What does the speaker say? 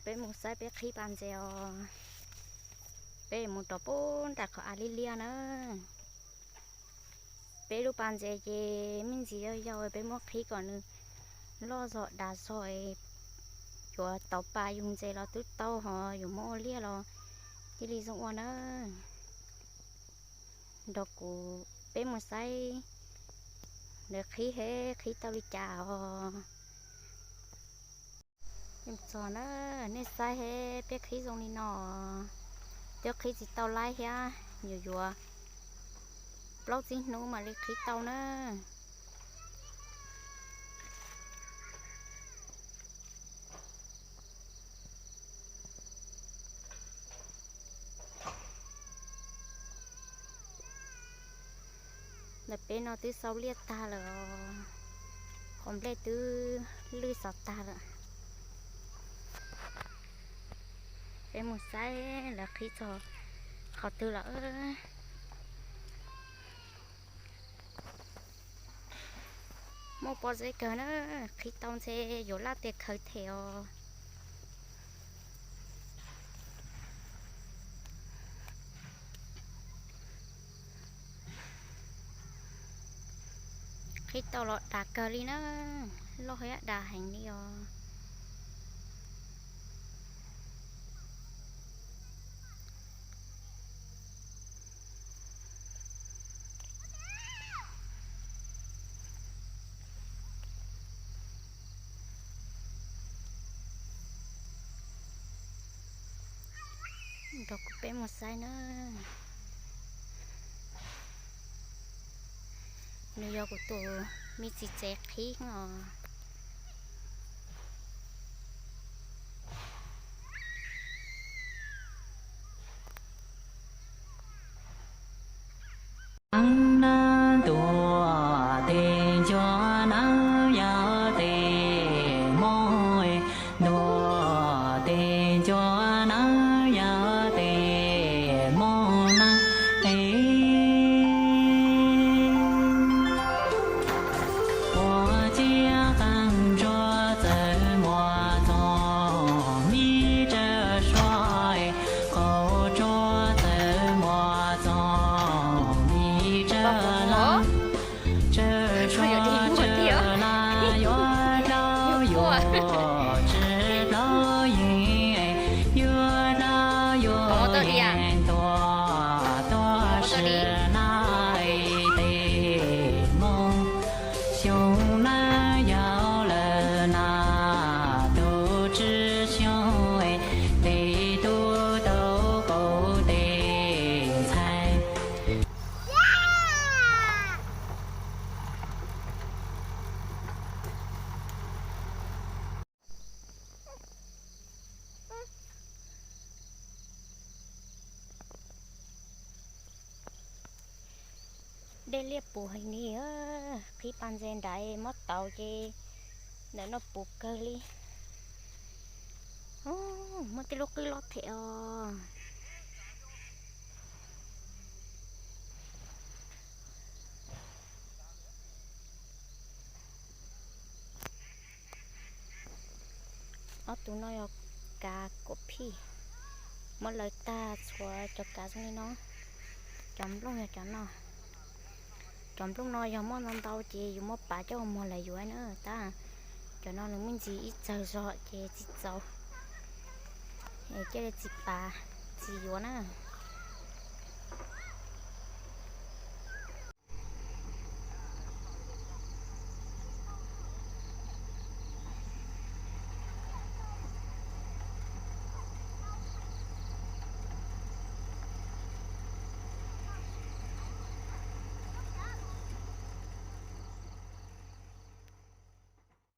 Peb mus saib peb qhib pas ntses os. Peb mus rau pem nram qhov av liab liab na. Peb lub pas ntses ces me ntsis yau yau, peb muab qhib kom nws loj zog dav zog, yuav tau pas yug ntses los twb tau, ho yuav muab ua liaj los thiaj li zoo ua na. Nrog kuv peb mus saib lawv qhib, qhib tau li cas os. Txog na, nej saib, peb qhib zoo li no, twb qhib tsis tau laib thiab, yuav yuav plaub tsib hnub mam li qhib tau na. Ntawm peb no twb xau liaj tag lawm, qhov nplej twb lwj xov tag lawm. Peb mus saib lawv qhib txog qhov twg lawm. Muaj pob zeb kawg na, qhib tau ntshe yuav laj tes khaws them os. Qhib tau los dav kawg li na, loj thiab dav heev li os. Nrog kuv peb mus saib na. Nws yog kuv tus me txiv tsev qhib os. Ntuag tes ncua nawb yog tes moog, ntuag tes ncua nawb yog tes moog na. Ua ciav qeej ntsuab txawm muaj txoom mi tsawg suab, qaum tsuab txawm muaj txoom mi tsawg lab, tsawg suab tsawg lab yuav dlaub yuav tsi dlaub yeej, yuav dlaub yuav yeej tuaj tuaj sawv na. Tes moog xyoo na, yau lawm na, tus tswv xyoo, tes tub tau kaum tes ntxhais. Dej liaj puv heev li, qhib pas ntses nrad muab tauv ces ntawm no puv kawg li. Muaj tej lub qwj loj thiab os. Ob tug no yog kav kuam phij, muab lawv tag txhua cov kav zoo li no. Cov nplooj yog cov no. Cov nplooj no yog muaj ntau ntau ces yus muab pav coj ua muag lawv yuav na tab. Cov no nws muaj ntsis ib txawg zog ces tsis txaus, cia li tsis pav, tsis yuav na.